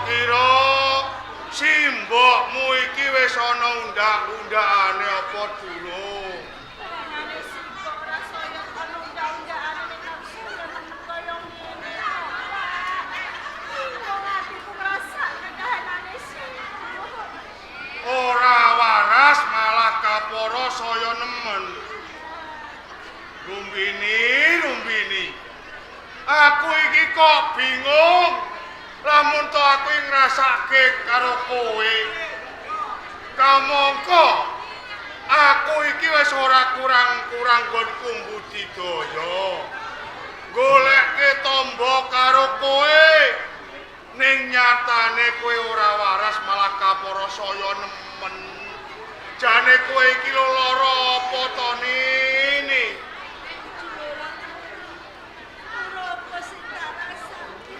Kira-kira simbokmu iki wis ana undak-undakane apa durung? Kahanane simbok ora saya ana undak-undakane ning aku saya nemen kaya ngene. Bingung atiku ngrasake kahanane simbok. Ora waras malah kapara saya nemen. Rumbini, Rumbini. Aku iki kok bingung. Lamun to aku ngrasake karo kowe. Kamangka aku iki wis ora kurang-kurang nggonku mbudidaya. Goleke tombo karo kowe. Ning nyatane kowe ora waras malah kapara saya nemen. Jane kowe iki lho lara apa to Nini? Ora apa sing tak rasake.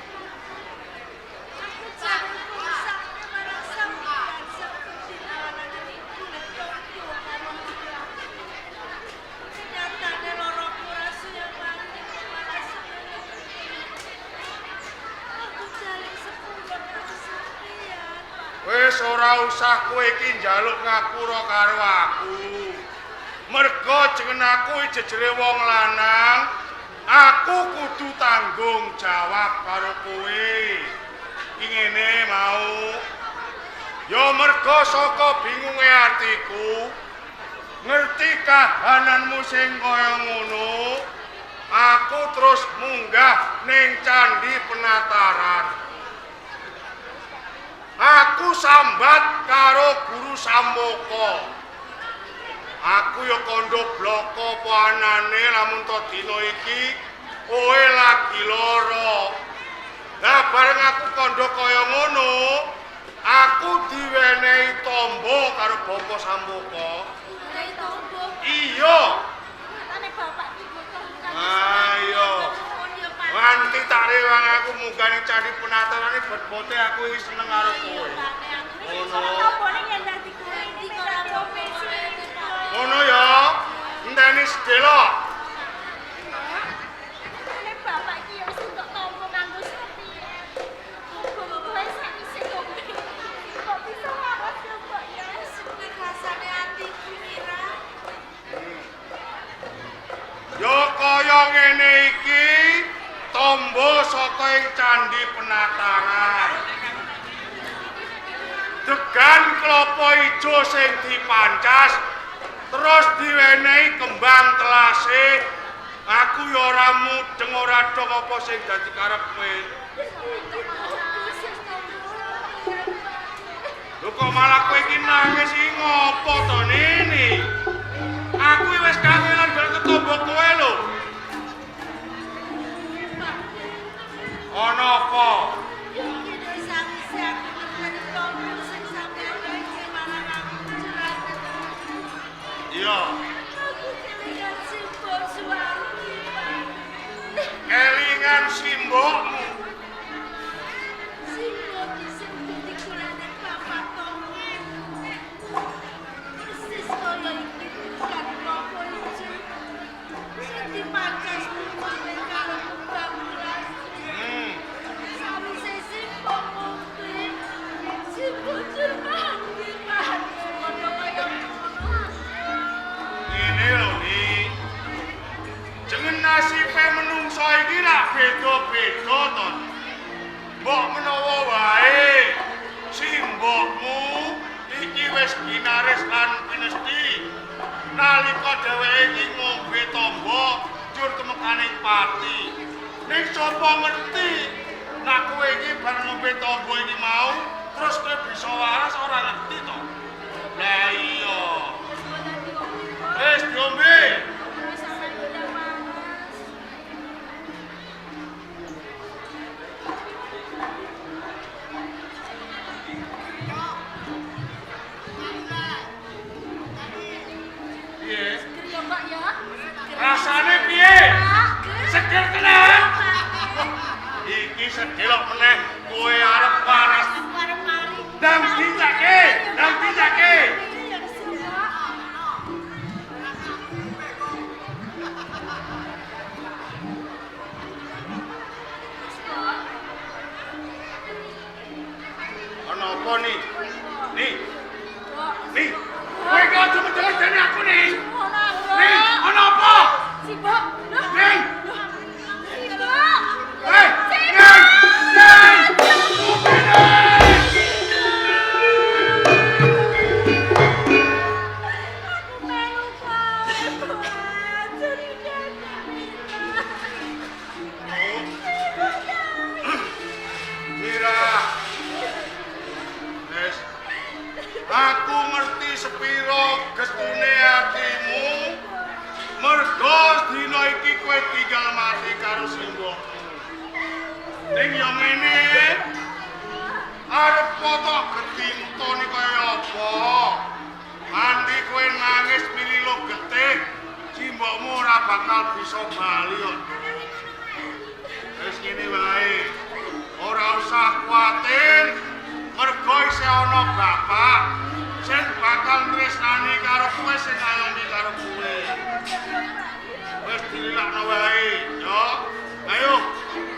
Aku jane mesake marang sampeyan seperti awanane golek tombo karo aku. Nyatane loroku ora suwe mati malah suwe. Aku jaluk sepuro karo sampeyan. Wis ora usah kowe iki njaluk ngapura karo aku. Mergo jeneng aku jejere wong lanang, aku kudu tanggung jawab karo kowe. Iki ngene mau. Ya mergo saka bingunge atiku, ngerti kahananmu sing kaya ngono, aku terus munggah ning Candi Penataran. Aku sambat karo Guru Samoko. Aku ya kandha bloko apa anane lamun to dina iki kowe lagi lara. Lah bareng aku kandha kaya ngono, aku diwenehi tombo karo Bapak Samoko. Gawe tombo. Iya, Nyatane bapak iki bocah kang Ayo. Nganti tak rewang aku munggah ning Candi Penataran iki bot-bote aku iki seneng karo kowe. Ngono. Tombone yen dadi kowe iki ora ngombe. Ngono ya. Enteni sedelok. Nek bapak iki ya wis entuk tombo kanggo sampeyan. Muga-muga sakwise ngombe. Kok bisa waras ya, Mbak ya? Seneng rasane atiku Mira. Ya kaya ngene iki tombo saka ing Candi Penataran. Degan klopo ijo sing dipancas terus diwenehi kembang telase. Aku ya ora mudeng ora dong apa sing dadi karepe. Lho kok malah kowe iki nangis iki ngopo to Nini? Aku wis kangelan golek ketombo kowe lho. Ana apa? Iki lho sawise aku ngerti tombo sing sampeyan gawe marang aku curhat. Iya, Aku kelingan simbok suwargi, Pak. kelingan simbokmu. Simbok ki sing dadi kulane bapak tombo. Persis kaya iki kan klopo ijo. Sing dipancas bungune karo kembang telase. Sawise simbok ngombe, simbok jur mati, Pak. Padha kaya ngono. Ngene lho, Ni. Jeneng nasibe menungso iki lak beda-beda to. Mbok menawa wae simbokmu iki wis ginaris lan pinesti. Nalika dheweke iki ngombe tombo jur temekaning pati. Ning sapa ngerti nek kowe iki bar ngombe tombo iki mau terus kowe bisa waras ora ngerti to. Lah iya. Wis boten diombe, Pak. Wis diombe. Terus sampeyan udah panas. Piye? Seger ya, Mbak ya? Seger. Rasane piye? Pak, Seger tenan. Pak. Iki sedelok meneh kowe arep waras. Aku arep mari. Ndang dicake, ndang dicake. Iya, Mbak. Wis, Mbak. Mergo dina iki kowe tinggal mati karo simbokmu. Ning yo ngene. Arep potok gedhi mutone kaya apa? Nganti kowe nangis mililo getih, simbokmu ora bakal bisa bali kok. Wis ngene wae. Ora usah kuwatir, mergo isih ana bapak sing bakal tresnani karo kowe sing ngayomi karo kowe. Wis dililakno wae, yo. Ayo,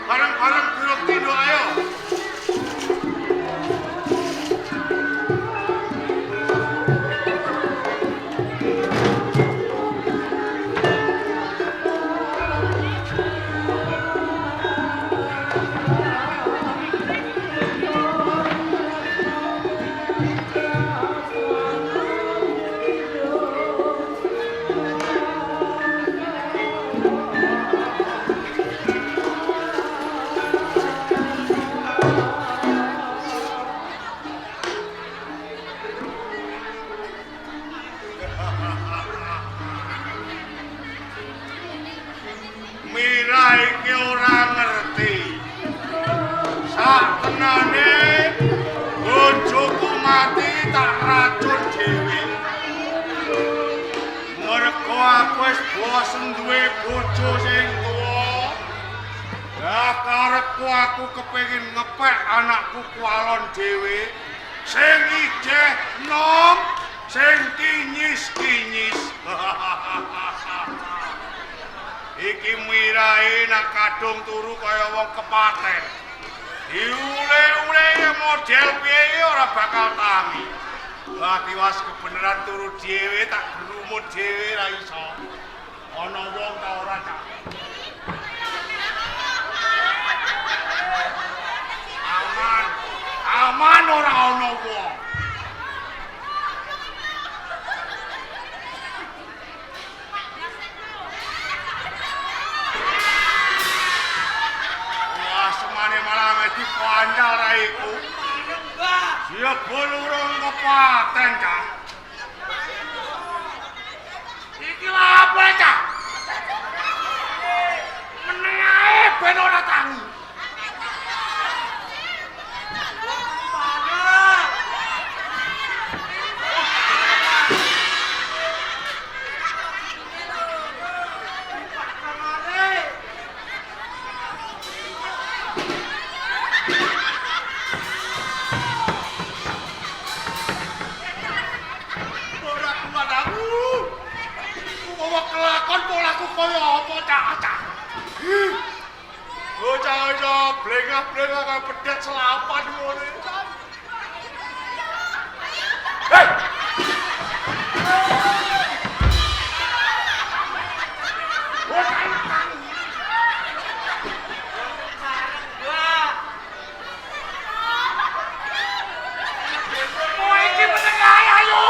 bareng-bareng diruk tinduk ayo. Mira iki ora ngerti. Sak tenane bojoku mati tak racun dhewe. Mergo aku wis bosen duwe bojo sing tuwa. Lah karepku aku kepengin ngepek anakku kualon dhewe sing ijeh nom, sing kinyis-kinyis. Iki mirahe nak kadung turu kaya wong kepaten. Diule-ule model piye ora bakal tangi. Lah tiwas kebeneran turu dhewe tak gerumut dhewe ra iso. Ana wong ta ora, Cak? Aman. Aman ora ana wong. Wah, semane malah mesti kandal ra iku. Jebul urung kepaten, Cak. Iki lha apa, Cak? Meneng ae ben ora tangi. Ora kuat aku. Umpama kelakon polaku kaya apa, Cak? Cak. Bocah iso blengah-blengah kaya pedet selapan ngono. Hei! Bocah iki tangi. Kowe iki meneng ae ayo.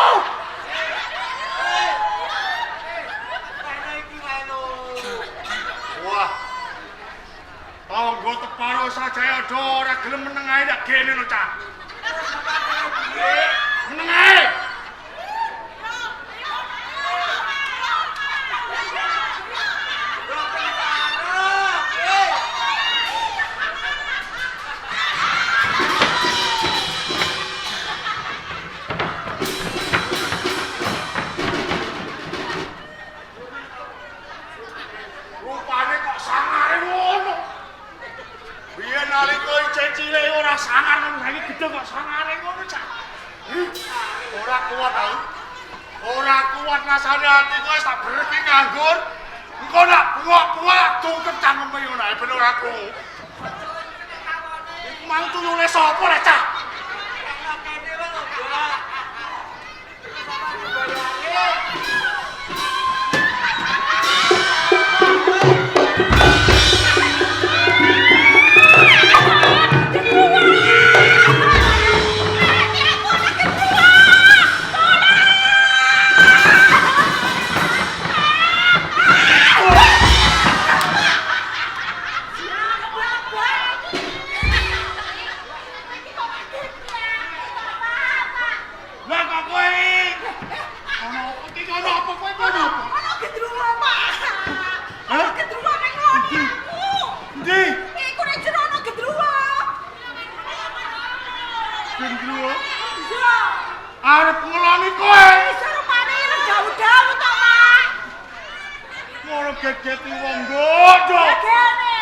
Wah. Tangga teparo sajaya do ora gelem meneng ae tak gene lho, Cak. Meneng ae. Rupane kok sangare ngono. Biyen nalika isih cilik ora sangar ngono, saiki gedhe kok sangare ngono, Cak. Ora kuat aku. Ora kuat rasane atiku wis tak berhenti nganggur. Engko nak buak-buak tungkep cangkeme ngono ae ben ora krungu. Iku mang tuyule sapa le, Cak? Lah kok kowe ana apa iki ana apa Ngono gegeti wong godhog. Gene.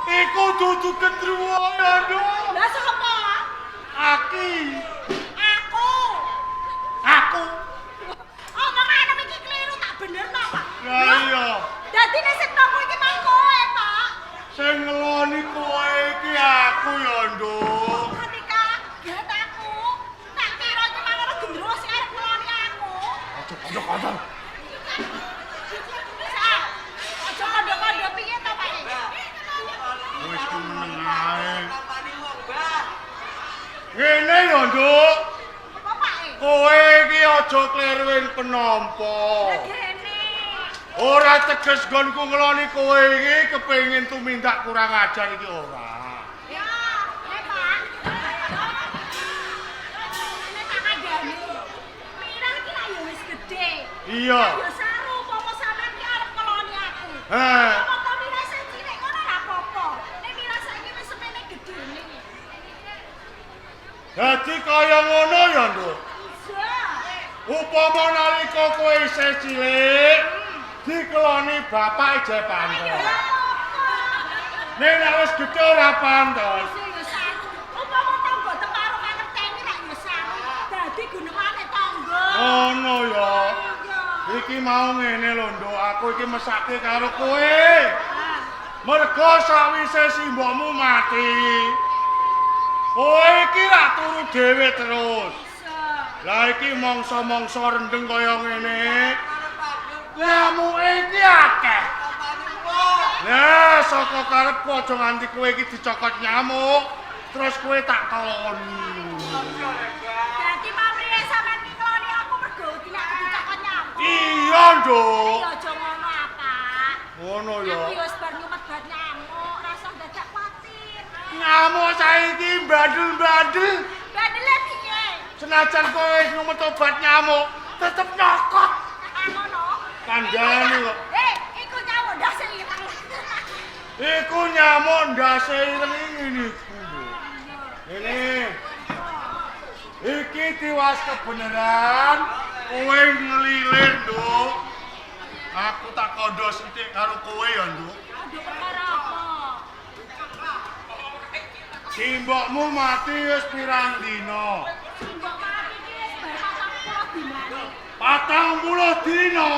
Iku dudu gendruwo ya, Nduk. Lah sapa? Aki. Aku. Aku. Omongan iki keliru tak benerno, Pak. Lah iya. Dadi nek sing nampa iki mang kowe, Pak. Sing ngeloni kowe iki aku ya, Nduk. Ati kaget aku. Tak kira iki mang ana gendruwo sing arep ngeloni aku. Aja kandha-kandha. Sak. Aja kandha-kandha piye to, Pak? Wis ku meneng ae. Tampani wong, Mbah. Ngene ya, Nduk. Apa, Pak? Kowe iki aja kleruin penampa. Lah gene. Ora teges nggonku ngeloni kowe iki kepengin tumindak kurang ajar iki ora. Ya, eh Pak. Ini tak kandhani. Mirah iki lak ya wis gedhe. Iya. Ya saru umpama sampean ki arep ngeloni aku. Heh. Apa to Mirah sing cilik ngono ora apa-apa. Nek Mirah saiki wis semene gedene. Dadi kaya ngono ya, Nduk. Iya. Upama nalika kowe isih cilik, dikeloni bapak ijeh pantes. Ya apa? Nek nek wis gedhe ora pantes. Sing ya saru. Umpama tangga teparo mangerteni lak ya saru. Dadi gunemane tangga. Ngono ya. Iya. Iki mau ngene lho, Nduk. Aku iki mesake karo kowe. Ah. Mergo sawise simbokmu mati, kowe iki rak turu dhewe terus. Bisa. Lah iki mangsa-mangsa rendeng kaya ngene. Arep aku, Nyamuke iki akeh. tampani wong. Lah saka karepku aja nganti kowe iki dicokot nyamuk, terus kowe tak keloni. Aja, Mbah. Dadi pamrih sampean ki ngeloni aku mergo wedi nek aku dicokot nyamuk. Iya, Nduk. Iya aja ngono apa. Ngono ya. Aku ya wis bar nyumet bar nyamuk, rasa dadak kuwatir. Nyamuk saiki bandel-bandel. Bandele piye? Senajan kowe wis nyumet obat nyamuk, tetep nyokot. Ngono. Kandhane kok. Eh, iku nyamuk ndase ireng. Iku nyamuk ndase ireng ngene iku. Nduk. Ngene. Iki tiwas kebenaran, kowe ngelilir, Nduk. Aku tak kandha sithik karo kowe ya, Nduk. Aduh perkara apa? Simbokmu mati wis pirang dina? Simbok mati iki wis bar 40 dinane. 40 dina.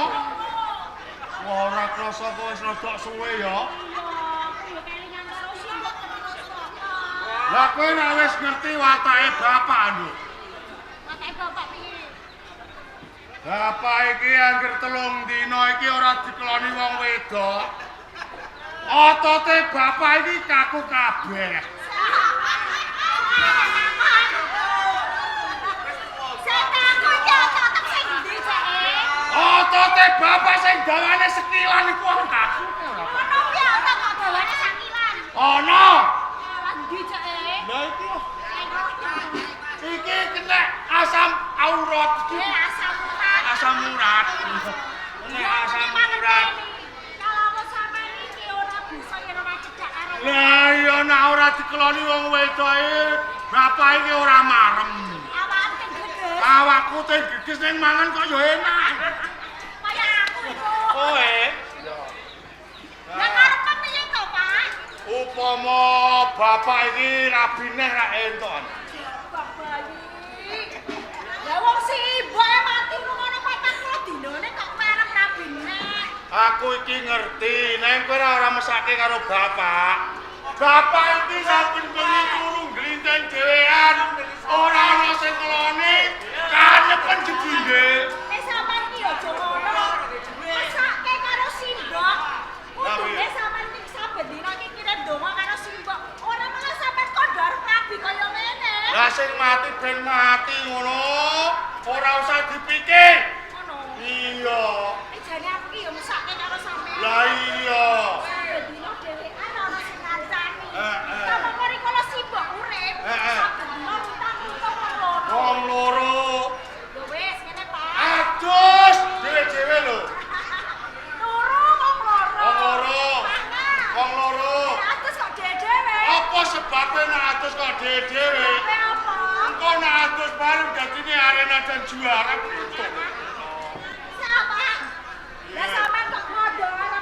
Wah, ora krasa kowe wis rada suwe ya. Iya, aku yo kelingan karo simbok terus kok. Lah kowe nek wis ngerti watake bapak, Nduk. Watake bapak piye? Bapak iki angger 3 dina iki ora dikeloni wong wedok. Otote bapak iki kaku kabeh. Saya takut ya otot sing ndi ceke? Otote bapak sing dawane sekilan iku kaku ora. Ono piye otot kok dawane sakilan? Ana. Alah ndi ceke? Lah iki iki kena asam aurat iki. Eh asam urat. Asam urat. Kena asam urat. Kalau sampean iki ora bisa yen ora cedhak karo Lah iya nek ora dikeloni wong wedoke, bapak iki ora marem. awakmu teng geges. Awakku teng geges ning mangan kok ya enak. Kaya aku iku. Kowe Lah karepmu piye to, Pak? upama bapak iki rabi neh ra entuk. Bapak bayi. Lah wong si ibuke mati ngono 40 dinane kok kowe arep rabi neh. Aku iki ngerti, neng kowe ora mesake karo bapak. Bapak iki saben bengi turu nglinting dhewean, ora ana sing ngeloni, kanepen jebinde. Nek sampean iki aja ngono. Mesake karo simbok. Kudune sampean iki saben dina iki kirim donga karo simbok. Ora malah sampean kondo arep rabi kaya ngene. Lah sing mati ben mati ngono, ora usah dipikir. Ngono. Iya. Nek jane aku iki ya mesake karo sampean. Lah iya. Saben dina dhewean ana sing ngancani. Heeh. Kamangka rikala simbok urip, Heeh. saben dina utang-utang wong loro. Wong loro. Ya wis ngene, Pak. Adus dhewe-dhewe lho. Turu wong loro. Wong loro. Mangan. Wong loro. Nek adus kok dhewe-dhewe. Apa sebabnya nek adus kok dhewe-dhewe? Sebabe apa? Engko nek adus bareng dadine arena dan juara putu. Siapa? Lah sampean kok ngondo arep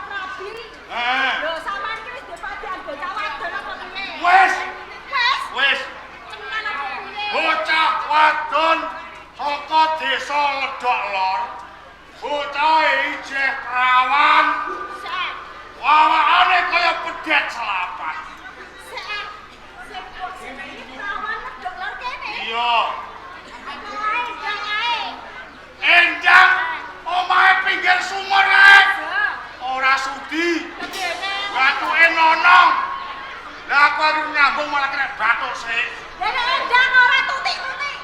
manuk sik. Lah nek endang ora tutik-tutik.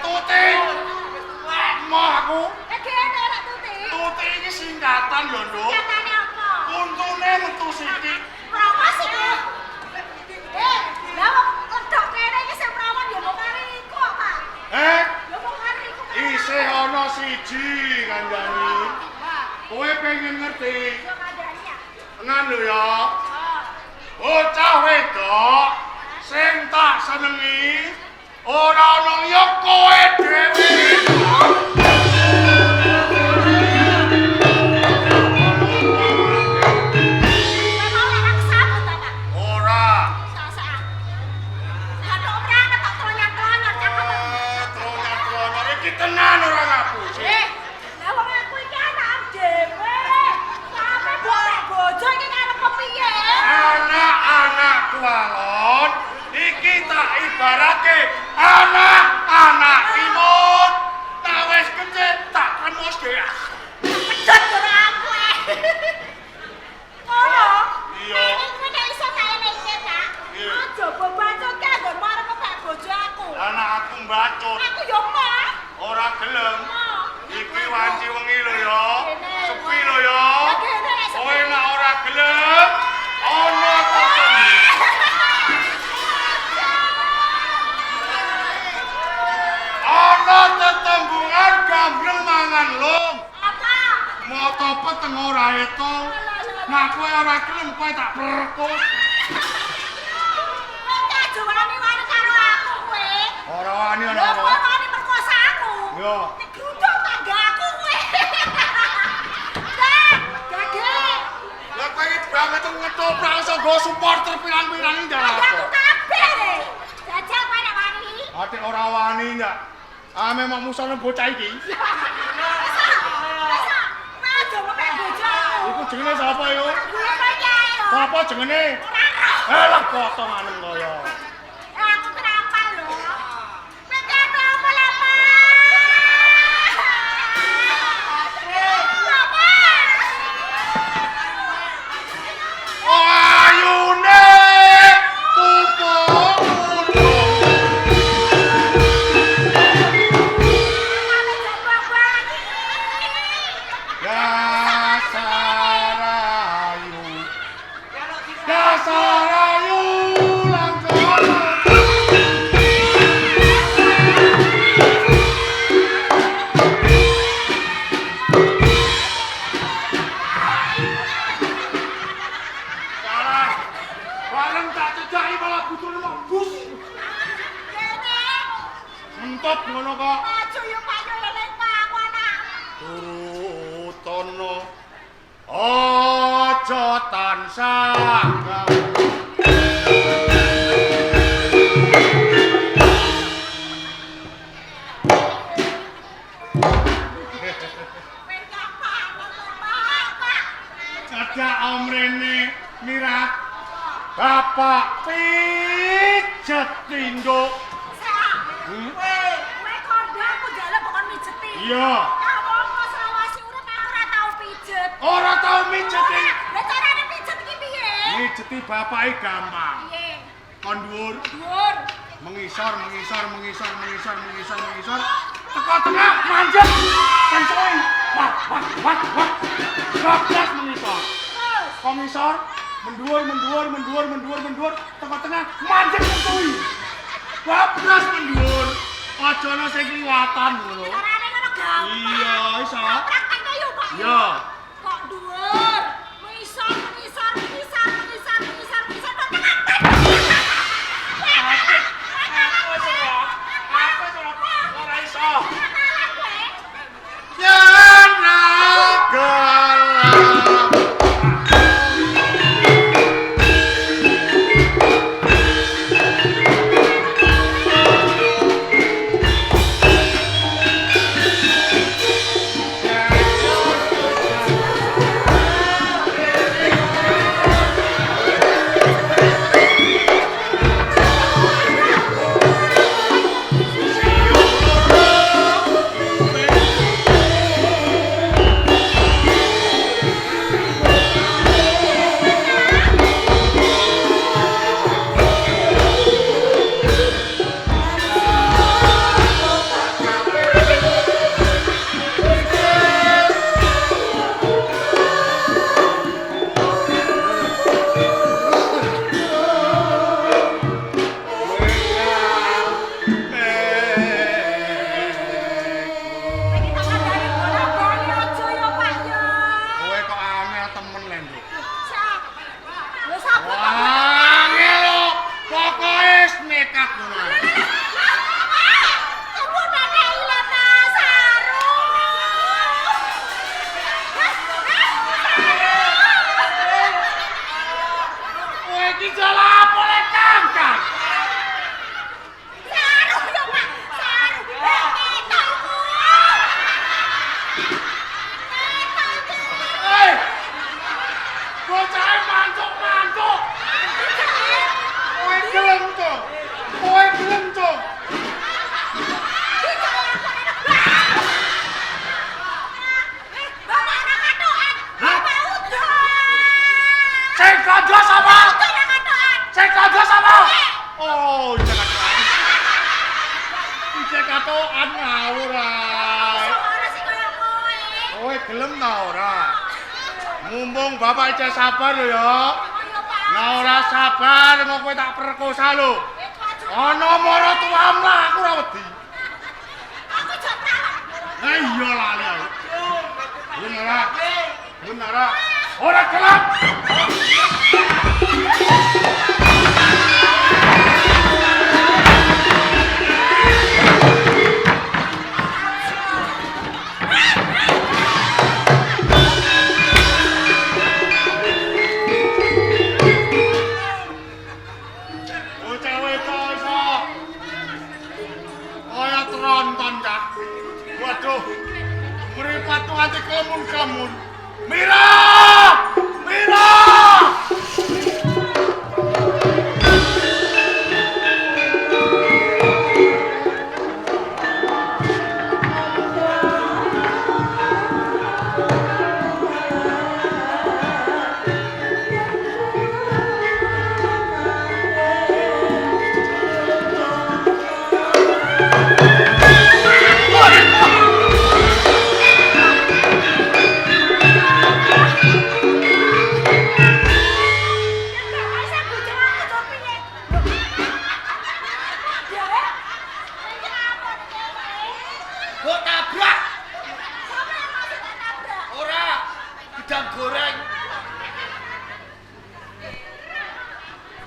Tuti. Wis tuwek. Moh aku. Lah kene ora tutik. Tuti iki singkatan lho, Nduk. Katane apa? Untune metu sithik. Perawan sih. Eh, lah wong entok kene iki sing perawan ya mung kari iku kok, Pak. Eh, Ya mung kari iku. isih ana siji kandhani. Kowe pengen ngerti? Yo kandhani ya. Tenan lho ya. Oh. Bocah wedok sing tak senengi ora ana liya kowe dhewe. Kowe mau lek aku sabut ta, Pak? Ora. Sasakan. Aduh, ora ketok tronyat-tronyot cakep. Tronyat-tronyot iki tenan ora ngapusi. Eh, lah wong aku iki anak dhewe. Sampe bojo iki karep kepiye? Anak-anak kualon iki tak ibaratke anak-anak imut. Tak wis gede tak kremus dhewe. Pedhot karo aku eh. Ngono. Iya. Nanging kowe nek iso tak elingke, Kak. Iya. Aja mbok bacoke anggon marep kepek bojo aku. Anak aku mbacut Aku yo moh. ora gelem. Moh. Iki wanci wengi lho ya. Sepi lho ya. Lah kene nek sepi. Kowe nek ora gelem ana ketemu. Ana tetembungan gambreng mangan lum. Apa? Mata peteng ora eto. Nah kowe ora gelem kowe tak perkos. Kowe ki aja wani-wani karo aku kowe. Ora wani ana Lho apa. kowe wani merkosa aku. Yo. Digruduk tanggaku kowe. Dah, gage. Lah kowe iki banget ngetoprak iso nggo supporter pirang-pirang iki ndak Tanggaku apa. kabeh deh. Jajal kowe nek wani. Ate ora wani ndak. Ah memang musane bocah iki. Masa? Masa? Kowe aja ngepek bojo aku. Iku jenenge sapa yo? Gue kowe iki ae lho. Sapa jenenge? Ora roh. Alah potonganem kaya. Eh, aku terampal lho. Kowe ki apa apa lah, Pak? Bapak. Ayune tumpuk gunung. Kami jambang banget. Dasarayu. Jaluk dina. Dasarayu langkana. Salah. Bareng tak cecaki malah butuh mau bus. Kene. Mentop ngono kok. Maju yo Pak yo eling Pak aku anak. Turutono aja tansah gawe. Kowe gak panut lho, Pak. Pak. Cedak omrene mirah Bapak pijet tinduk. Sak. Hmm? Kowe kondo aku njaluk kok kon mijeti. Iya. Kamu kok selawase urip aku ora tau pijet. Ora tau mijeti. Ora. Lah carane pijet iki piye? Mijeti bapake gampang. Piye? Kon dhuwur, Dhuwur. mengisor, mengisor, mengisor, mengisor, mengisor, mengisor. Teko tengah manjat. Kenceng. Wah, wah, wah, wah. Bablas mengisor. Terus. Komisor, menduur, menduur, menduur, menduur, menduur, teko tengah manjat kenceng. Bablas menduur. Aja ana sing kliwatan ngono. Carane ngono gampang. Iya, iso. Tak praktekno yo, Pak. Iya. Kok dhuwur, mengisor, mengisor, mengisor, mengisor, mengisor, mengisor, kok tengah. Aku wis ora. Aku wis ora. Ora iso. Kalah kowe. Yen ra gelem. Nduk. Lho sabar kok. Angel lho, pokoke nekat ngono ae. Tunggu nenek lho Mas Saru. Kowe iki salah apa lek Kang? Kang? Saru yo Pak, saru. Ketok iku. Ketok iku. Eh! Bocahe mantuk-mantuk. Kowe gelem to? Kowe gelem to? Bapak ora katokan. Bapak udah. Sing kandha sapa? Ora katokan. Sing kandha sapa? Oh, cek katokan. Cek katokan ngawur ae. Ora sing kaya kowe. Kowe gelem ta ora? Mumpung bapak isih sabar lho ya. Ayo Pak. Lah ora sabar engko kowe tak perkosa lho. Ana maratuamu lah aku ora wedi. Aku jok perawan. Lah iya lali aku. Gelem ora? Gelem ora? Ora gelem. Bocah wedok iso. Kaya tronton cah. Waduh. Mripatku nganti klemun-klemun. Mira! Mira! Gak bisa bojo aku jok piye. Ya. Iki apa iki? Mbok tabrak. Sampe masih tak tabrak. Ora, gedang goreng.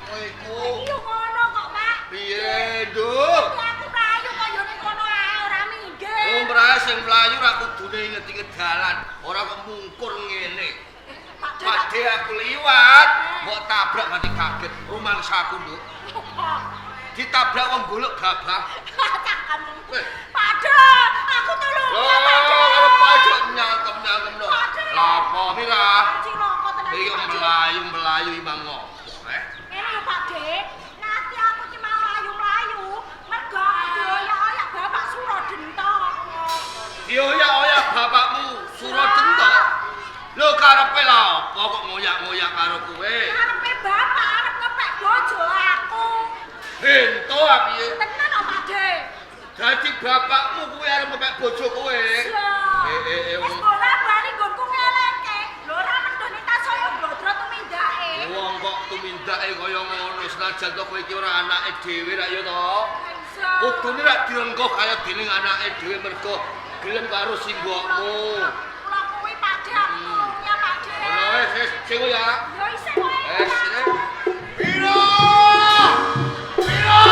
Kowe iku Iya ngono kok, Pak. piye, Nduk? Iki aku mlayu kok yo ning kono ae ora minggir. Lumrahe sing mlayu ra kudune inget-inget dalan, ora kok mungkur ngene. Pak De, Pakde aku liwat, mbok tabrak nganti kaget rumangsaku, Nduk. Ditabrak wong golek gabah. Cakemmu. Weh. Pak De, aku tulung Lho, ya, Pak De. karo pojok nyangkem-nyangkemno. Lah apa Mira? Cilaka tenan Iki Pak De. mlayu-mlayu imang ngopo, eh? Ngene lho Pak De, nanti aku iki mau mlayu-mlayu, mergo aku dioyak-oyak Bapak Suradenta. Dioyak-oyak bapakmu Suradenta. Lho karepe lha apa kok ngoyak-ngoyak karo kowe? Karepe bapak arep ngepek bojo aku. Bento ah piye? Tenan kok Pak De. Dadi bapakmu kuwi arep ngepek bojo kowe. Iya. Eh eh eh Wis bola-bali nggonku ngelengke. Lho ora mendhone tas saya blodro tumindake. Wong kok tumindake kaya ngono senajan to kowe iki ora anake dhewe rak ya to. Iso. Kudune rak direngkuh kaya dening anake dhewe mergo gelem karo simbokmu. Kula kuwi Pak De aku tulungnya Pak De. Ngono wis wis sing ya. Ya isih kowe. Eh, sini. Mira! Mira!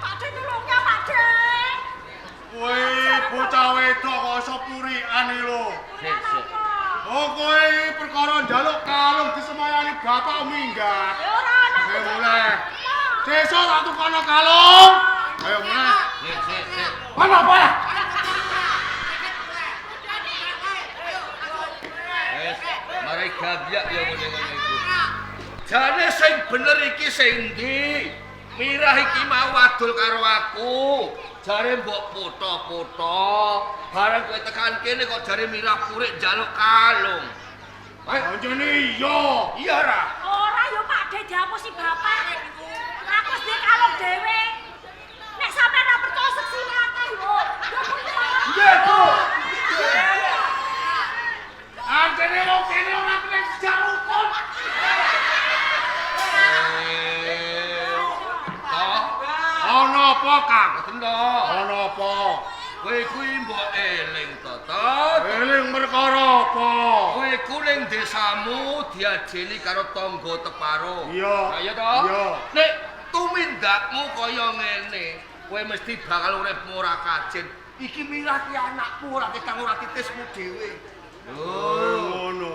Pak De tulungnya Pak De. Kowe bocah wedok kok iso purikan iki lho. Sik sik. Oh kowe iki perkara njaluk kalung disemayani bapak minggat. Ya ora ana. Ayo mulai. Sesuk tak tukono kalung. Ayo mulai. Sik sik sik. Ana apa ya? Wis, mari gabyak ya ngene-ngene iku. Jane sing bener iki sing ndi? Mirah iki mau wadul karo aku. Jare mbok foto-foto. Bareng kowe tekan kene kok jare Mirah purik njaluk kalung. Eh, Anjene iya. iya ra? Ora yo Pak De dihapusi bapak. Aku wis duwe kalung dhewe. Nek sampean ora percaya seksine akeh yo. Yo percaya. Nggih, Bu. Anjene wong kene ora kena sejak rukun. Eh, toh? Ana apa, Kang? Takon to. Ana apa? Kowe kuwi mbok eling to, Tot. Eling perkara apa? Kowe ku ning desamu diajeni karo tangga teparo. Iya. Ha iya to? Iya. Nek tumindakmu kaya ngene, kowe mesti bakal urip ora kajen. Iki mirah ki anakmu ora ketang ora titismu dhewe. Lho, Ngono.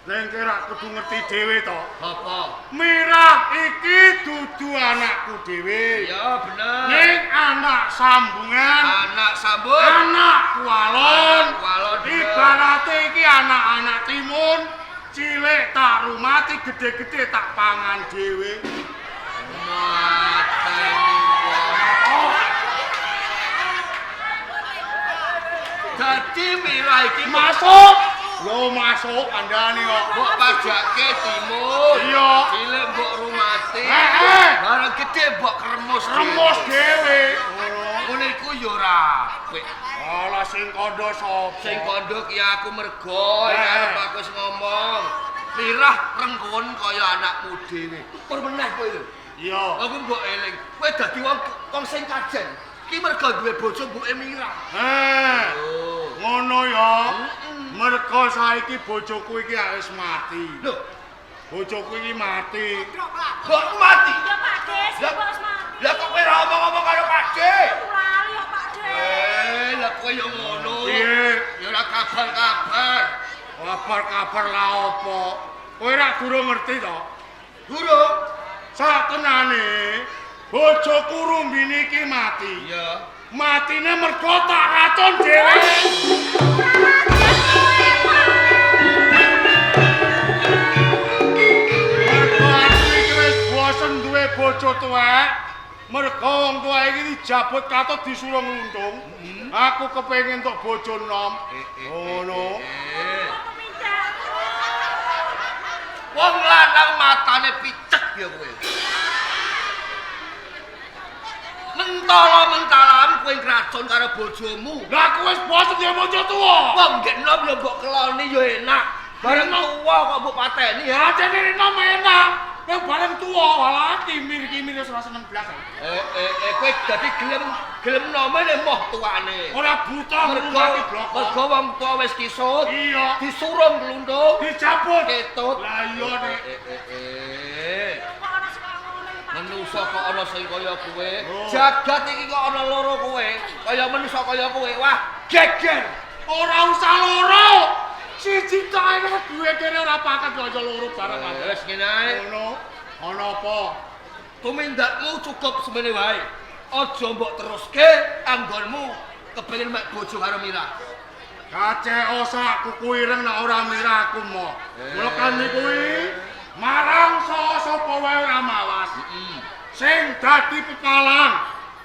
Ning kira kudu ngerti dhewe to. Apa? Mirah iki dudu anakku dhewe. Iya, bener. Ning anak sambungan, Anak sambung. anak kualon. Anak kualon, bener. Ibarate iki anak-anak timun, cilik tak rumati, gede-gede tak pangan dhewe. Mateni wong. Dadi mirah iki Masuk. Lho masuk kandhane kok. Mbok pajake timun. Iya. Cilik mbok rumati. Heeh. Barang gede mbok kremus. Remus dhewe. Ngono. Ngono iku ya ora apik. Alah sing kandha sapa? Sing kandha ki aku mergo arep aku wis ngomong. Mirah rengkon kaya anakmu dhewe. Pur meneh kowe lho. Iya. Aku mbok eling. Kowe dadi wong sing kajen. Ki mergo duwe bojo mboke Mirah. Eh. Oh. Ngono ya. Mergo saiki bojoku iki wis mati. Lho, Bojoku iki mati. kok mati? Ya Pak De, sing Lah- wis mati. Lah kok kowe ora omong-omong karo Pak De? Aku lali ya Pak De. Lah kowe yo ngono. Piye? Ya ora kabar-kabar. Kabar-kabar lah apa? Kowe ora durung ngerti to? Durung. Satenane bojoku Rumbini iki mati. Iya. Matine mergo tak racun dhewe. Mergo aku iki wis bosen duwe bojo tuwek. Mergo wong tuwa iki dijabut katut disuruh ngluntung. Aku kepengin entuk bojo nom. Ngono. Wong lanang matane picek ya kowe. Mentala-mentalan kowe ngracun karo bojomu. Lah aku wis bosen duwe bojo tuwa. Wong ndek nom ya mbok keloni ya enak. Bareng tuwa kok mbok pateni ya. Ajene nom enak. Yang bareng tuwa walah kimir-kimir wis ora seneng blas. Kowe dadi gelem nome nek moh tuane. Ora buta Mergo ngrungokake bloko. mergo wong tuwa wis kisut. Iya. Disuruh nglundung. Dicabut. Ketut. Lah iya nek. Menusa kok ana sing kaya kowe. Oh. Jagat iki kok ana loro kowe. Kaya menusa kaya kowe. Wah, geger. Ora usah loro. Siji tok ae duwe kene ora pakat kaya loro bareng. Wis ngene ae. Ngono. Ana apa? Tumindakmu cukup semene wae. Aja mbok teruske anggonmu kepengin mek bojo karo Mirah. Kacek sak kuku ireng nek ora Mirah aku mo. Mula kami kuwi marang sapa wae ora mawas. Sing dadi pepalang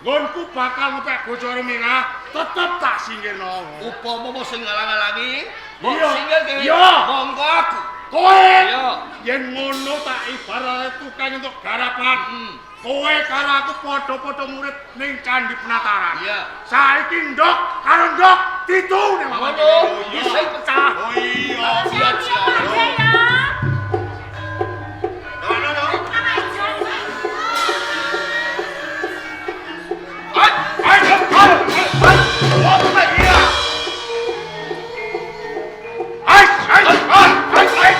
nggonku bakal ngepek bojo karo Mirah tetep tak singkirno. Upama mo sing ngalang-alangi, mbok Iya. singkirke. Iya. Monggo aku. Kowe Iya. yen ngono tak ibarate tukang untuk garapan. Kowe karo aku padha-padha murid ning Candi Penataran. Iya. Saiki ndok karo ndok ditu ning Ngono, isih pecah. Oh iya. Iya, iya. Pak De ya. Ngono no. Ai, ai, ai, ai. Wong iya. Ai, ai, ai, ai, ai,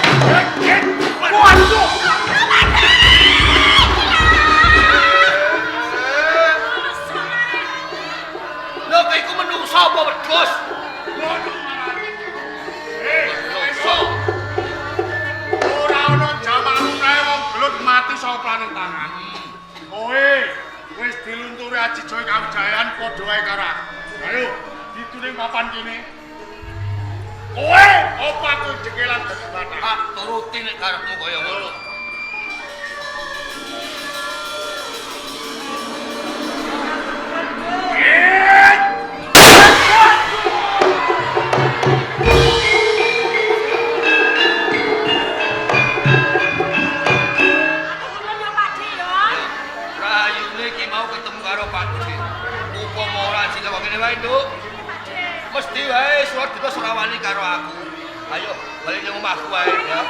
ai. Waduh. Lho kowe iku menungso apa wedhus? Ngono marane. Eh, Menungso. Ora ana jaman kae wong gelut mati saka planing tangan. Kowe wis dilunturi Aji Jaya Kawijayan padha wae karo aku. Ayo, dituning papan kene. Kowe opo aku jekelan dadi bathang. Tak turuti nek karepmu kaya ngono. Aku duluan ya Pak De ya. Rayune iki mau ketemu karo Pak De. Upama ora cilaka kene wae, Nduk. Pak De. Mesti wae Suwadita ora wani karo aku. Ayo, balik nang omahku wae ya.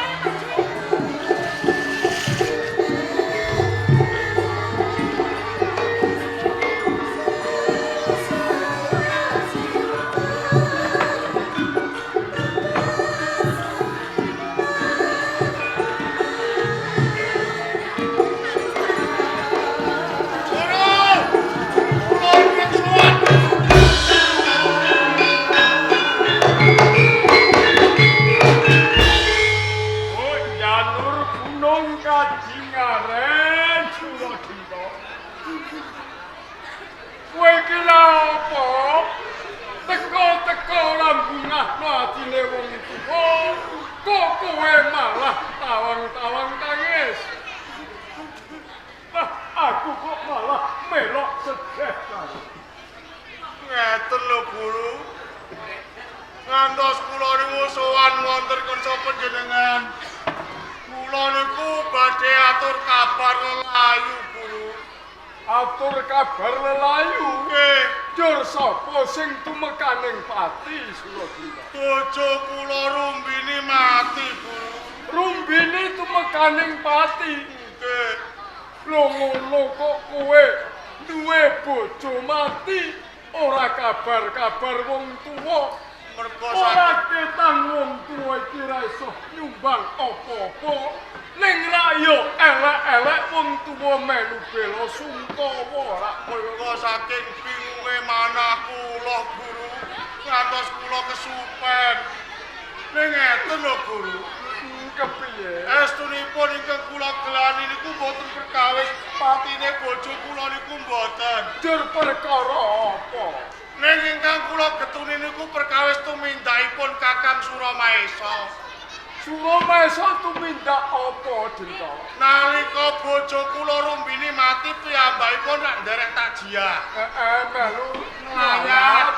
kabeh kae. Ngeten lho Guru. Ngantos kula niku sowan wonten kersa panjenengan. Kula niku badhe atur kabar lelayu Guru. Atur kabar lelayu. Nggih, Jur sapa sing tumekaning pati Suradinta? Bojo kula Rumbini mati Guru. Rumbini tumekaning pati. Nggih. Lho ngono kok kowe duwe bojo mati ora kabar-kabar wong tuwa. Mergo Ora ketang wong tuwa iki ra iso nyumbang apa-apa. Ning ra yo elek-elek wong tuwa melu bela sungkawa ra kaya Mergo saking bingunge manah kula Guru, ngantos kula kesupen. Ning ngeten lho Guru. Kepiye? Estunipun ingkang kula gelani niku mboten perkawis patine bojo kula niku mboten. Jur perkara apa? Ning ingkang kula getuni niku perkawis tumindakipun Kakang Suramaesa. Suramaesa tumindak apa, Dinta? Nalika bojo kula Rumbini mati piyambakipun rak nderek takjiah. Heeh, melu Nglayat.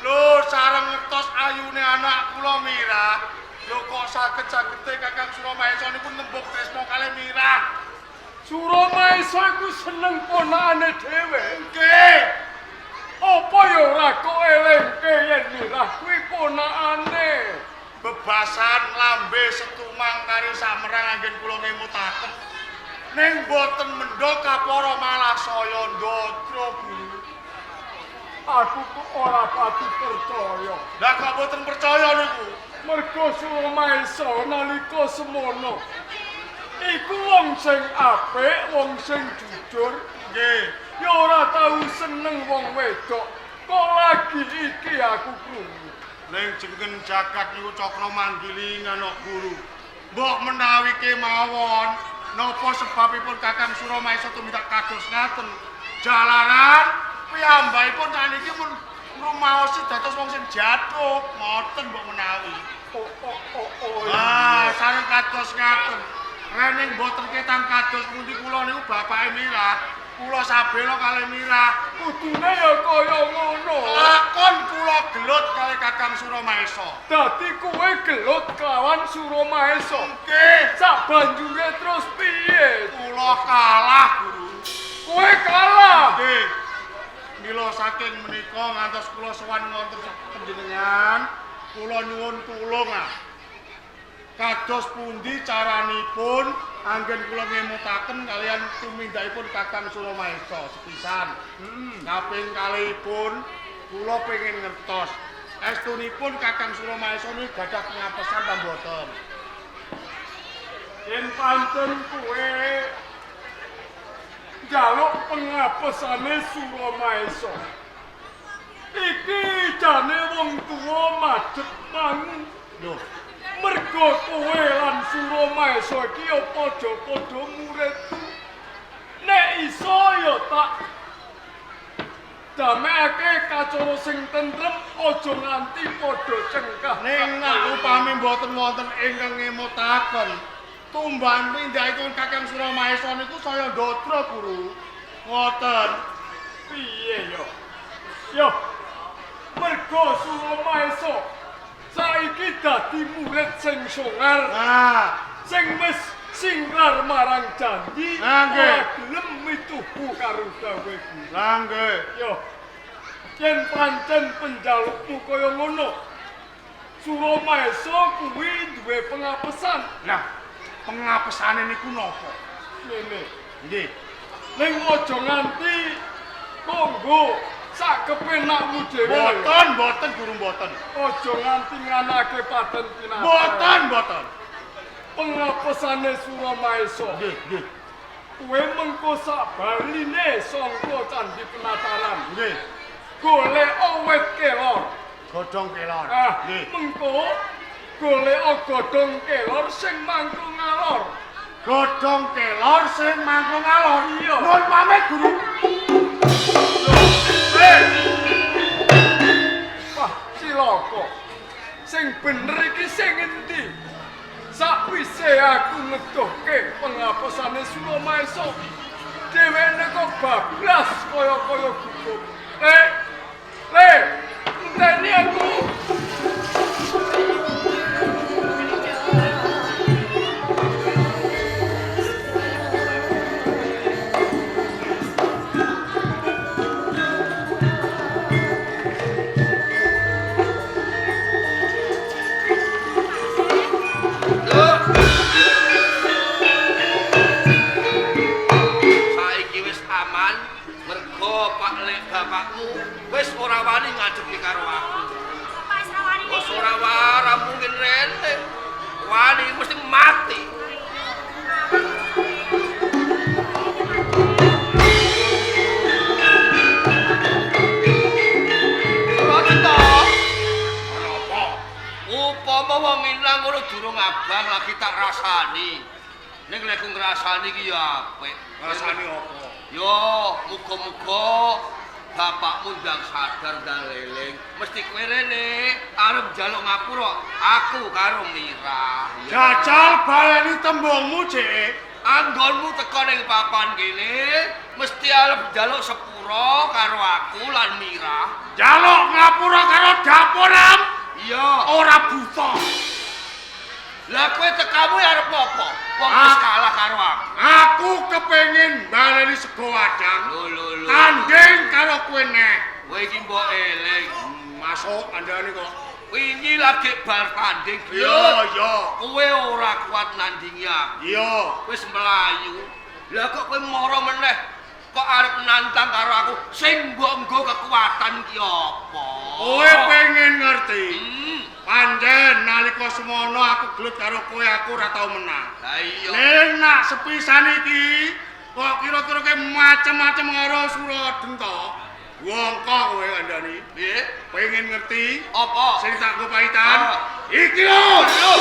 Lho sareng ngertos ayune anak kula Mirah. Lho kok saged-sagede Kakang Suramaesa niku nembung tresna kalih Mirah. Suramaesa iku seneng ponakane dhewe. Nggih. Apa ya ora kok elingke yen Mirah kuwi ponakane? Bebasan lambe setumang kari samerang anggen kula ngemutaken. Ning boten mendha kapara malah saya ndodro Guru. Aku kok ora pati percaya. Lah kok boten percaya niku? Mergo Suramaesa nalika semono iku wong sing apik, wong sing jujur. Nggih. Ya ora tau seneng wong wedok. Kok lagi iki aku krungu. Ning jeneng jagat niku cakra manggilingan kok Guru. Mbok menawi kemawon napa sebabipun Kakang Suramaesa tumindak kados ngaten? Jalaran piyambakipun saniki pun ngrumaosi dados wong sing jaduk, ngoten mbok menawi. Oh oh oh oh. Ah, sareng kados ngaten. Rening mboten ketang kados pundi kula niku bapake Mirah. Kula sabela kalih Mirah. Kudune ya kaya ngono. Lakon kula gelut kalih Kakang Suramaesa. Dadi kowe gelut kelawan Suramaesa. Nggih, Sak banjure terus piye? kula kalah, Guru. Kowe kalah. Nggih. Mila saking menika ngantos kula sowan wonten panjenengan, kula nyuwun tulung ah. Kados pundi caranipun anggen kula ngemutaken kalian tumindakipun Kakang Suramaesa sepisan. Kaping kalihipun kula pengin ngertos estunipun Kakang Suramaesa niku gadah pengapesan ta mboten? Yen pancen kowe njaluk pengapesane Suramaesa. Iki jane wong tuwa madhep mangu. Lho, Mergo kowe lan Suramaesa iki ya padha-padha muridku. Nek iso ya tak damekake kacara sing tentrem aja nganti padha cengkah. Ning nek upami mboten wonten ingkang ngemutaken tumban pindhakipun Kakang Suramaesa niku saya ndodro Guru. Ngoten. Piye ya? Yo. Mergo Suramaesa saiki dadi murid sing songar, Nah, sing wis singlar marang janji, Nah, nggih. ora gelem mituhu karo dawuhe guru. lah nggih. Yo. Yen pancen penjalukmu kaya ngono, Suramaesa kuwi duwe pengapesan. Lah, pengapesane niku napa? Ngene. Nggih. Ning aja nganti kanggo sak kepenakmu dhewe. Mboten, mboten Guru mboten. Aja nganti nganake paten pinate. Mboten, mboten. Pengapesane Suramaesa. Nggih, nggih. Kowe mengko sak baline sangka Candhi Penataran. Nggih. Golek wit kelor. Godhong kelor. Ah, Nggih. mengko golek godhong kelor sing mangku ngalor. Godhong kelor sing mangku ngalor. Iya. Nuwun pamit Guru. Wah, cilaka. Sing bener iki sing endi? Sakwise aku ngedohke pengapesane Suramaesa, dheweke kok bablas kaya-kaya gugur. Le. Le, enteni aku. Saiki wis aman mergo Pak Lek bapakmu wis ora wani ngadepi karo aku. Bapak wis ora wani. Wis ora wara mungkin rene. Wani mesti mati. Ora cetha. Ana apa? Upama wong ilang ngono durung abang lagi tak rasani. Ning lek ku ngrasani iki ya apik. Ngrasani apa? Yo, muga-muga bapakmu ndang sadar ndang eling. Mesti kowe rene arep njaluk ngapura aku karo Mira. Jajal baleni tembungmu, Cek. Anggonmu teko ning papan kene mesti arep njaluk sepura karo aku lan Mira. Njaluk ngapura karo dapuram Iya. ora buta. Lah kowe tekamu ya arep apa? Wong wis kalah karo aku. Aku kepengin baleni sego wadang. Lho lho lho. Tanding karo kowe neh. Kowe iki mbok eling. Masuk kandhane kok. Wingi lagi bar tanding. Iya, iya. Kowe ora kuat nandingi aku. Iya. Wis melayu. Lah kok kowe mara meneh? Kok arep nantang karo aku sing mbok nggo kekuatan ki apa? Kowe pengen ngerti? Pancen nalika semono aku gelut karo kowe aku ora tau menang. Lah iya. Ning nak sepisan iki kok kira-kira kowe macem-macem karo Suradenta. Wongko kowe kandhani. Piye? Pengen ngerti? Apa? Sing tak nggo pahitan? Ah. Iki lho. Lho.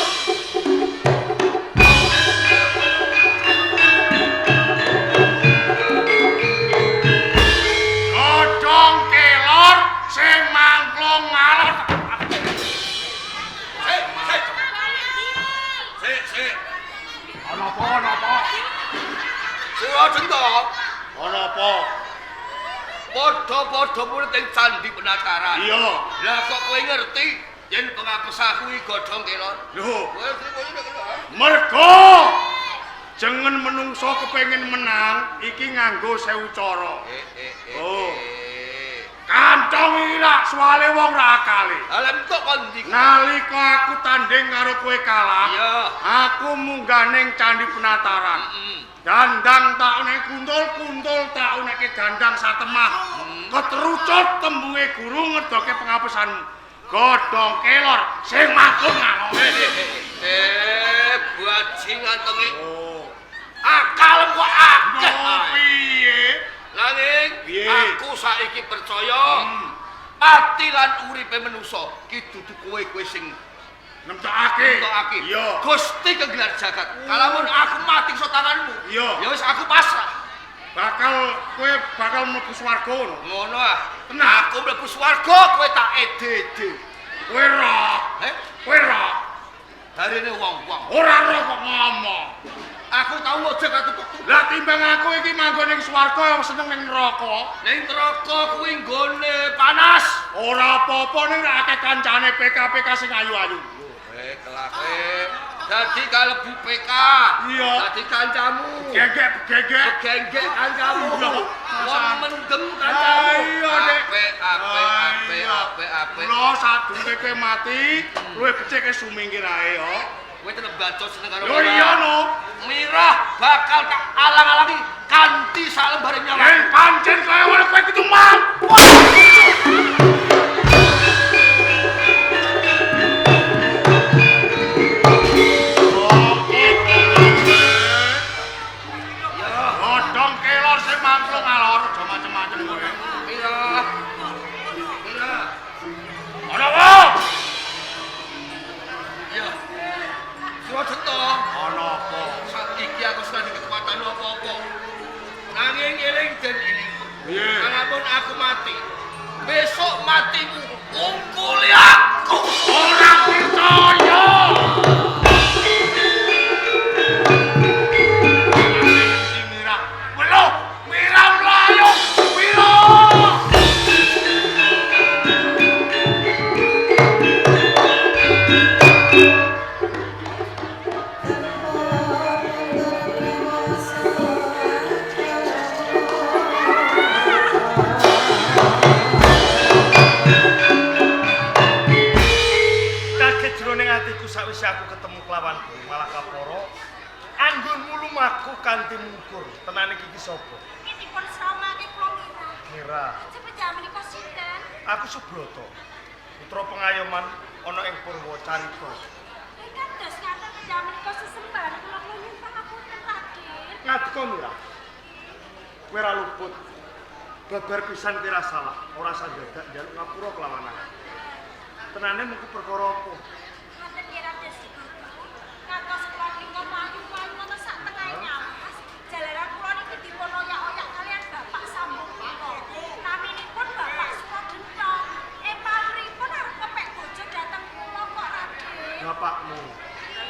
Godhong kelor sing mangklung ngalor. Sik, sik. Sik, sik. Ana apa ana apa? Suradenta, Ana apa? padha-padha murid ing Candi Penataran. Iya. Lah kok kowe ngerti yen pengapesaku iki godhong kelor? Lho, Kowe kowe mergo jeneng menungso kepengin menang iki nganggo sewu cara. Oh. Kantong iki lak suwale wong ra akale. Lah entuk kon ndi? Nalika aku tanding karo kowe kalah, Iya. aku munggah ning Candi Penataran. Dandang tak unek kuntul, kuntul tak uneke dandang satemah. Ketrucut tembunge guru ngedoke pengapesanmu. Godhong kelor sing mangkung ngalor. Bajingan tenge. Oh. Akal kok akeh. No, piye? Nanging Piye? aku saiki percaya mati lan uripe manusa ki dudu kowe kowe sing Nemtokake. nemtokake. Iya. Gusti kenggelar jagat. Kalamun aku mati iso tanganmu. Iya. Ya wis aku pasrah. Bakal kowe bakal mlebu swarga ngono. Ngono ah. Tenan. Aku mlebu swarga kowe tak ede-ede. Kowe roh. Eh, Kowe roh. darene wong-wong. Ora roh kok ngomong. Aku tau ojek aku tuk. Lah timbang aku iki manggon ning swarga seneng ning neraka. Ning neraka kuwi nggone panas. Ora apa-apa ning akeh kancane PK-PK sing ayu-ayu. Kelak Dadi kalebu PK. Iya. Dadi kancamu. Gegek-gegek. Genggek kancamu. Iya. Wong mendem kancamu. Iya, Dek. Apik, apik, apik, apik, apik. Lho sadurunge kowe mati, luwih becik kowe sumingkir ae yo. Kowe tetep bacot seneng karo Lho iya no. Mirah bakal tak alang-alangi kanthi sak lembare nyawa. Yen pancen kaya ngono kowe kudu mati. Godhong kelor sing mangklung ngalor, aja macem-macem kowe. Mirah. Mirah. Ana apa? Iya. Suradenta. Ana apa? Saiki aku sudah di kekuatan apa-apa. Nanging eling den eling. Piye? Kalamun aku mati, besok matimu ungkuli aku. Ora percaya. Si Mira. Welo, Mira mlayu. Mira. aku ketemu kelawan kowe malah kaporo anggonmu lumaku kanthi mungkur. Tenane iki sapa? Iki dipun srawungake kula Mira. Mira. Cepet jam menika sinten? Aku Subroto. Putra pengayoman ana ing Purwacarita. Kados ngaten jam menika sesembahan kula nyuwun pangapunten Raden. Ngadeka Mira. Kowe ora luput. Babar pisan kowe ora salah, ora sandadak njaluk ngapura kelawan aku. Tenane mung perkara apa? Ngaten nggih Raden Subroto. Ngantos kula menika mlayu-mlayu wonten sak tengahe nyawas. Jalaran kula niki dipun oyak-oyak kalian Bapak Sambung kula. Naminipun Bapak Suradenta. Pamripun arep kepek bojo dhateng kula kok Raden. Bapakmu.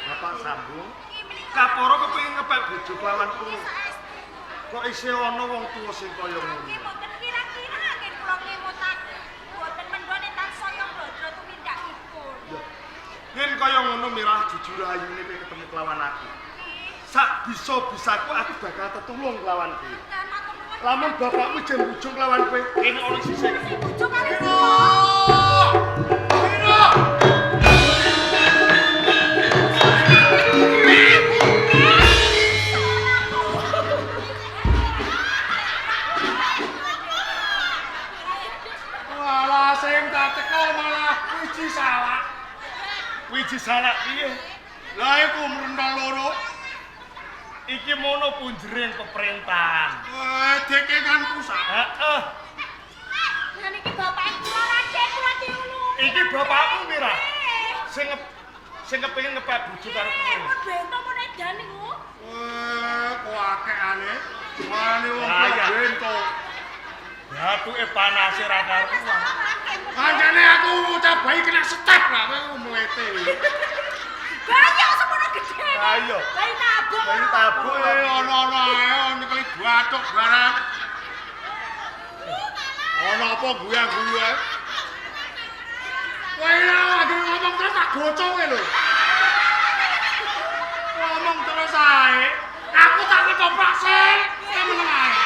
Bapak Sambung. Nggih menika. Kaporo kepengin ngepek bojo kelawan Nggih kowe. saestu. Kok isih ana wong tuwa sing kaya Nggih ngono? mboten kira-kira nggih kula ngemutake. Mboten mendhone tansaya blodro tumindakipun. Ya. Yen kaya ngono Mirah jujur ayune kowe ketemu kelawan aku. Sak bisa-bisaku aku bakal tetulung kelawan kowe. Matur nuwun. Lamun bapakmu jen bujung kelawan kowe, kene ana sisih. Sing bojo kali kula. Mira! Walah sing tak cekel malah wiji salak. Wiji salak piye? Lah iku mrendang loro. Iki mono punjering peperintahan. Deke kan pusat. Heeh. Lah niki bapake kula Raden kula diulu. Iki bapakmu Mira. Sing kepengin ngepek bojo karo kowe. Pun bento mun edan niku. Kok akehane. Wani wong Lah, iya. bento. Bathuke panase ra karuan. Kancane aku bocah bayi kena step lah kowe mlete. Banyak semono gedhe. Ayo. Bayi tabuk. Bayi tabuk. Kowe ana-ana ae nyekeli bathuk barang. Ana apa guya-guyu ae. Kowe lha lagi ngomong terus tak gocok kowe lho. Ngomong terus ae. Aku tak ketoprak sik, kowe meneng ae.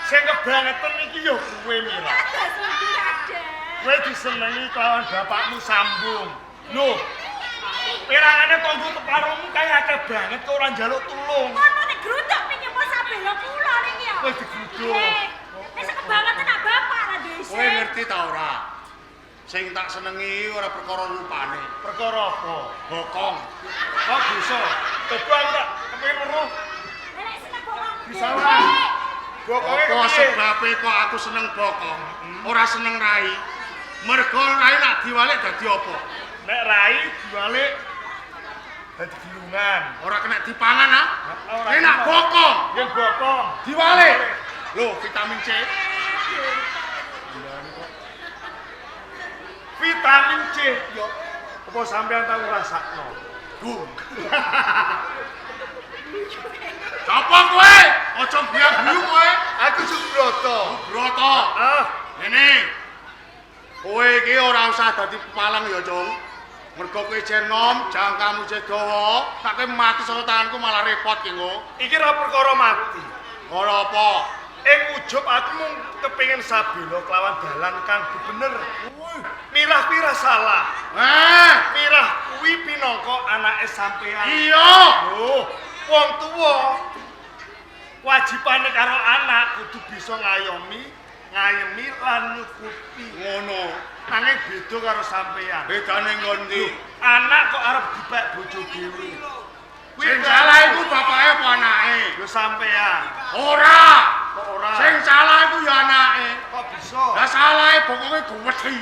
Sing kebangetan iki ya kowe Mira. Kados pundi Raden? Kowe disenengi kelawan bapakmu Sambung. Lho. Pirangane tangga teparomu kae akeh banget kok ora njaluk tulung. Kono nek gruduk pinjemo sabela kula niki ya. Kowe digruduk. Wis kebangetan nak bapak ra duwe Kowe ngerti ta ora? Sing tak senengi ora perkara rupane, Perkara apa? bokong. Kok bisa? Coba aku tak kepengin weruh. Nek seneng bokong. Bisa ora? Bokonge Apa kepiye? sebabe kok aku seneng bokong, ora seneng rai? Mergo rai nak diwalik dadi apa? Nek rai diwalik dadi gelungan. Ora kena dipangan ah. Ora Nek nak kena. bokong Yen bokong diwalik. Lho, vitamin C. Vitamin C yo. Apa sampean tau ngrasakno? Bum. Sapa kowe? Aja guyu-guyu kowe. Aku Subroto. Broto. Ah, Ngene. Kowe iki ora usah dadi pepalang ya, Cung. Mergo kowe jek nom, jangkamu jek dawa, nek kowe mati saka tanganku malah repot ki engko. Iki ora perkara mati. Ora apa. Ing ujub aku mung kepengin sabela kelawan dalan kang bener. Mirah kuwi ra salah. Mirah kuwi pinangka anake sampean. Iya. Loh, wong tuwa wajibane karo anak kudu bisa ngayomi, ngayemi lan nyukupi. Ngono. Nanging beda karo sampean. Bedane nggon ndi? Anak kok arep dipek bojo dhewe. Kuwi Sing salah iku bapake apa anake? Yo sampean. Ora. Kok ora? Sing salah iku ya anake. Kok bisa? Lah salahe bokonge guwedhi.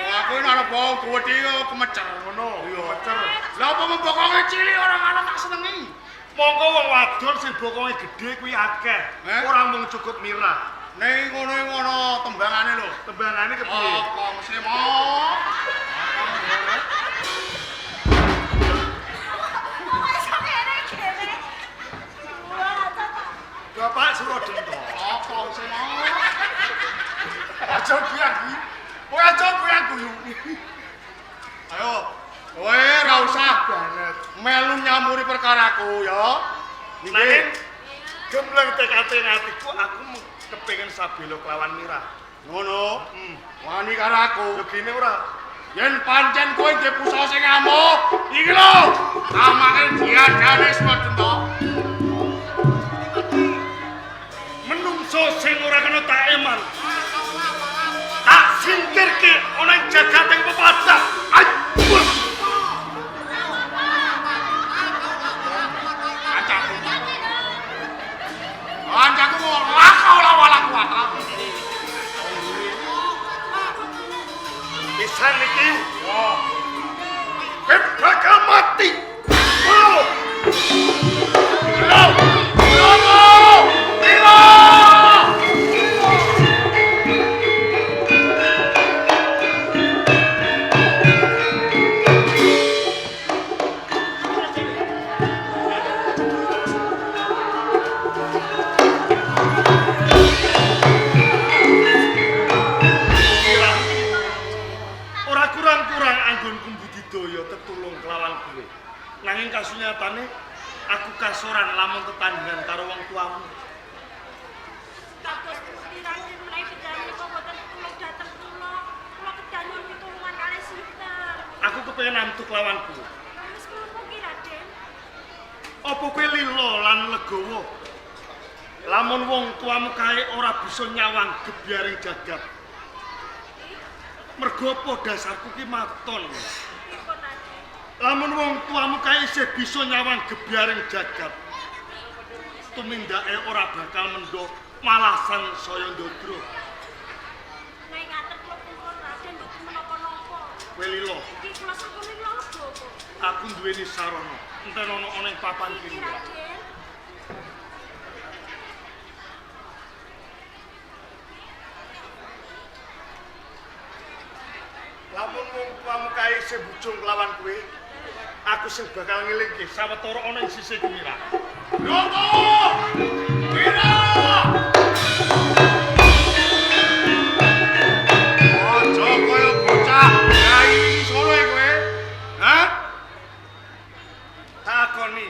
Aku nek ana bokong guwedhi kok kemecer. Ngono, Iya. kemecer. Lah apa bokonge cilik ora ana tak senengi. Monggo wong wadon sing bokonge gedhe kuwi akeh. Eh? Ora mung cukup mirah. Ning ngono iku ana tembangane lho. Tembangane kepiye? Bokong semo. Kok iso kene kene? Wah, cocok. Bapak Suradenta. Bokong semo. Aja guyu. Kowe aja guyu. Ayo, kowe ora usah banget. melu nyamuri perkaraku ya. Nanging gembleng tekate atiku aku mung kepengin sabela kelawan mirah. Ngono. Hmm. Wani karo aku. Lho gene ora. Yen pancen kowe ndek pusaka sing ngamuk, iki lho, amake diadane Swadenta. Menungso sing ora kena tak eman. Tak singkirke ana ing jagating pepadang. Aduh. Kancaku. Kancaku ora ora wala kuat. Pisan iki. Kowe bakal mati. Lho. Lho. Lho. Lho. Ora kurang-kurang anggonku budidaya tetulung kelawan kowe. Nanging kasunyatane aku kasoran lamun tetandingan karo wong tuamu. Kados pundi Raden menawi panjenengan menika boten tulung dhateng kula. Kula kedah nyuwun pitulungan kalih sinten. Aku kepengin namtu kelawan kowe. Wis menapa ki Raden? Apa kowe lila lan legawa? Lamun wong tuamu kae ora bisa nyawang gebyaring jagat. Mergo apa dasarku ki maton. Pripun Raden? Lamun wong tuamu kae isih bisa nyawang gebyaring jagat. Tumindake ora bakal mendho malah sangsaya ndodro. Nek ngaten kula pungkur Raden mboten menapa-napa. Kowe lila, Iki kula sampun lila legawa. aku duweni sarana. Enten ana ana ing papan Iki kene. Raden. Lamun wong tuamu kae isih bujung kelawan kowe, aku sing bakal ngelingke sawetara ana ing sisih Mira. Broto! Wira! Aja kaya bocah gawe sore kowe. Hah? Takoni.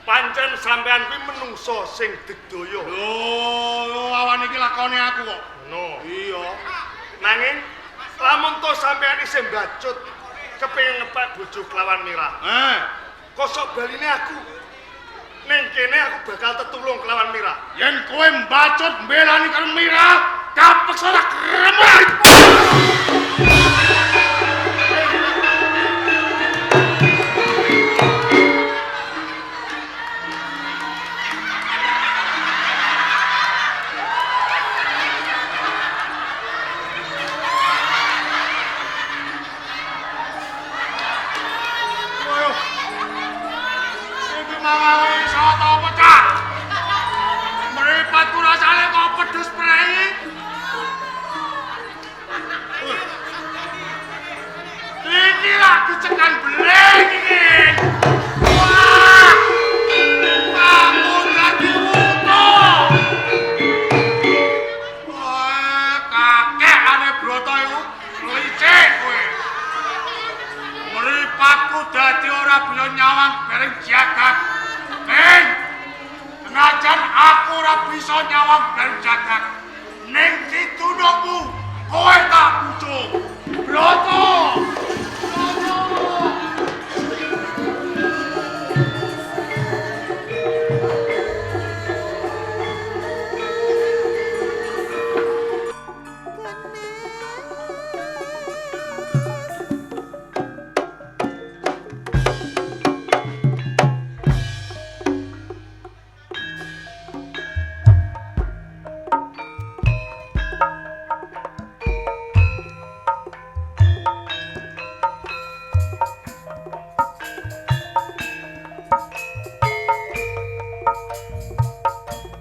Pancen sampean kuwi menungso sing digdaya. Lho, awan iki lakone aku kok. Ngono. Iya. Nanging lamun to sampean isih mbacut kepengin ngepek bojo kelawan Mira. Eh, Kosok baline aku. Ning kene aku bakal tetulung kelawan Mira. yen kowe mbacut mbelani karo Mira, kapeksa tak kremuk. Ayo. Iki mangawe iso ta apa, Cak? Mripatku rasane kok pedes prei. Iki lagi cekan beling iki. Wah! Aku dadi wuto. Wah, kakek ane broto iku licik kowe. Mripatku dadi ora bisa nyawang bareng jagat. Ning, senajan aku ora bisa nyawang bareng jagat.